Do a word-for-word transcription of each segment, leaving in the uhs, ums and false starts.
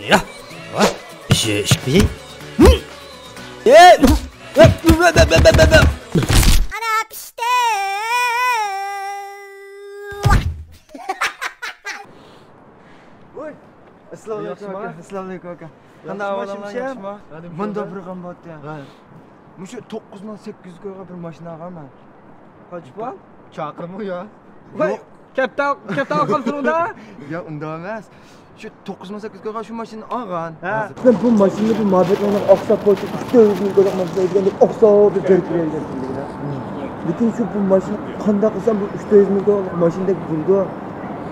يا، ۋاھ، ئىشى ئىشقى. ھىم. ئەنە پىشتى. ۋوي، ئەسسالامۇئەلەيكۇم ئاكا. ئەسسالامۇئەلەيكۇم ئاكا. قانداق ئەھۋالىڭلار، ياخشىمۇ؟ مۇنداق بىر غەم بوپتۇ. مۇشۇ توققۇز مىڭ سەككىز يۈز كويغا بىر ماشىنا ئالغانمەن. قانچە پۇل؟ چاقىرىمۇ يا؟ ۋاي، كەپتە، كەپتە ئالغانسىڭ ئۇندا؟ يا، ئۇنداق ئەمەس. شۇ توققۇز مىڭ سەككىز يۈز كويغا شۇ ماشىنىنى ئالغان. ھە. مەن بۇ ماشىنىنى بۇ مابەتلەرنى ئاقساپ قويسا، ئۈچ تۆت يۈز مىڭ كويلۇق ماشىنا ئىكەن دەپ ئاقساپ بىر بېرىپ بېرەي دەپ. لېكىن شۇ بۇ ماشىنا قانداق قىلسام بۇ ئۈچ تۆت يۈز مىڭ كويلۇق ماشىنىدەك بولىدۇ.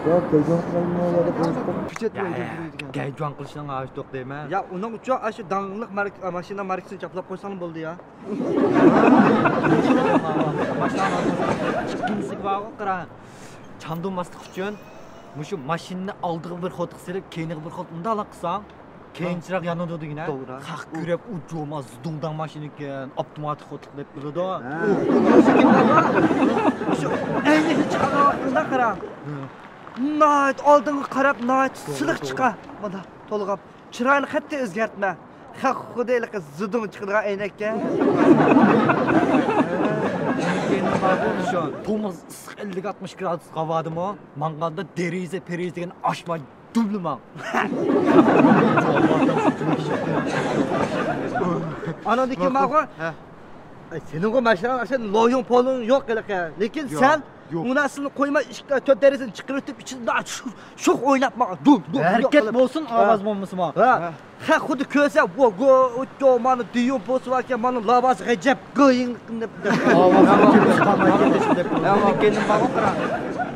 يا، گەيجۇاڭ قىلالمايلا دەپ ئويلاپ قويدۇم. پىچەت. يا، يا، گەيجۇاڭ قىلىشنىڭ ھاجىتى يوق دەيمەن. يا، ئۇنىڭ ئۈچۈن ئاشۇ داڭلىق ماركا، ماشىنا ماركىسىنى چاپلاپ قويساڭلا بولدى يا. ئىككىنچىسىگە بارغۇ قارا. چاندۇرماسلىق ئۈچۈن مۇشۇ ماشىنىنى ئالدىغا بىر خوتۇق سېلىپ، كەينىگە بىر خوتۇق مۇنداقلا قىلساڭ، كەينى چىراغ يانىدۇ دېگىنە. توغرا. خەق كۆرۈپ، ئۇ جوما زۇدۇڭداڭ ماشىنا ئىكەن، ئاپتوماتىك خوتۇق دەپ بىلىدۇ. ھە. شۇ ئەينەكنى چىقارغان ۋاقتىڭدا قارا. ھە. ناھايىتى ئالدىڭغا قاراپ، ناھايىتى توغرا، سىلىق توغرا. چىقار. مانا، تولغاپ. چىراينى قەتئىي ئۆزگەرتمە. خەق خۇددى ھېلىقى زىدىڭ چىقىدىغان ئەينەككە. تومۇز ئىسسىق ئەللىك ئاتمىش گرادۇس ھاۋادىمۇ ماڭغاندا دېرىزە پېرىزە دېگەن ئاچماي دۈملىماڭ. ئاناندىن كېيىن بارغۇ. ھە. ئەي، سېنىڭغۇ ماشىناڭ ئاشۇ لويۇڭ پولۇڭ يوق ھېلىقى. لېكىن يوق، سەن يوق. ئۇ نەرسىنى قويماي، ئىككى، تۆت دېرىزىنى چىقىرىۋېتىپ، ئىچىدە شۇ، شوخ ئويناپ ماڭا. دۇم، دۇم، دۇم ھەرىكەت قىلىپ. بولسۇن، ھە. ئاۋاز بولمىسىمۇ. ھە. خەق خۇددى كۆرسە، ۋو، گو، ئۇچو، مانا دىيون پوسى باركەن، مانا لاباس غەجەپ، گىڭ، دەپ. ئاۋازنى كېلىپ چىقارماي كېتىش دەپ. ئۇنىڭ كەينىدىن بارغۇ قارا.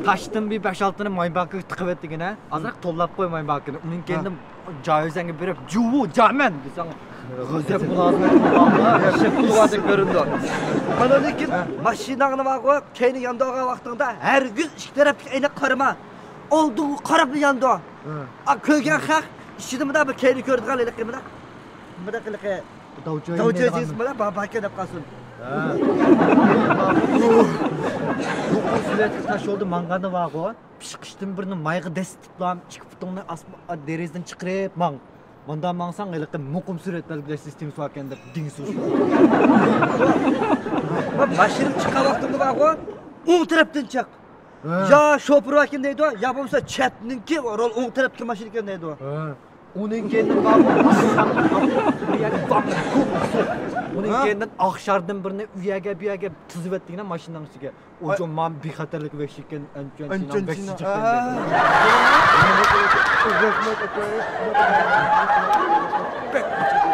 تاشتىن بىر بەش-ئالتىنى مايباكىغا تىقىۋەتتىگىنە، ئازراق توللاپ قوي مايباكىنى. ئۇنىڭ كەينىدىن جاۋىزەنگە بېرىپ، جۇۋۇ، جامەن دېسەڭ، غەزەپ مۇلازىمەت قىلغانلار ئېشەك قىلىۋاتىدۇ كۆرۈندى. مانا لېكىن ماشىناڭنى بارغۇ، كەينى ياندۇرغان ۋاقتىڭدا ھەرگىز ئىككى تەرەپلىك ئەينەك قارىما. ئالدىڭغا قاراپلا ياندۇر. ھە. ئا، كۆرگەن خەق ئىچىدە مۇنداق بىر كەينى كۆرىدىغان ھېلىقى مۇنداق، مۇنداق ھېلىقى داۋچۇ داۋچۇ دېگەن. مۇنداق بار، باركەن دەپ قالسۇن. ھە. يۇقىرى سۈرئەتلىك تاش يولدا ماڭغاندا بارغۇ، پىشقىشتىن بىرنى مايغا دەسسىتىپلا، ئىككى پۇتۇڭنى ئاسما-، دېرىزىدىن چىقىرىپ ماڭ. مۇنداق ماڭساڭ، ھېلىقى مۇقىم سۈرئەت بەلگىلەش سىستېمىسى باركەن دەپ دېڭىسى ئۇشۇ. ماشىنىم چىققان ۋاقتىمدا بارغۇ، ئوڭ تەرەپتىن چىق. ھە. يا شوپۇر ئەكەن دەيدۇ، يا بولمىسا چەتنىڭكى رول ئوڭ تەرەپتىكى ماشىنا ئىكەن دەيدۇ. ھە. ئۇنىڭ كەينىدىن بارغۇ، ئۇنىڭ ھە. كەينىدىن ئاق شاردىن بىرنى ئۇ يەرگە، بۇ يەرگە تىزىۋەتتىڭە ماشىنىنىڭ ئىچىگە. ئۇ جۇڭ ماڭا بىخەتەرلىك ۋەھشىيكەن، ئەنچۈەن ئەنچۈەن چىناڭ ۋەھشىي چىناڭ. چىقتى. ھە. رەھمەت ئاكا. بەك ئاچچىق.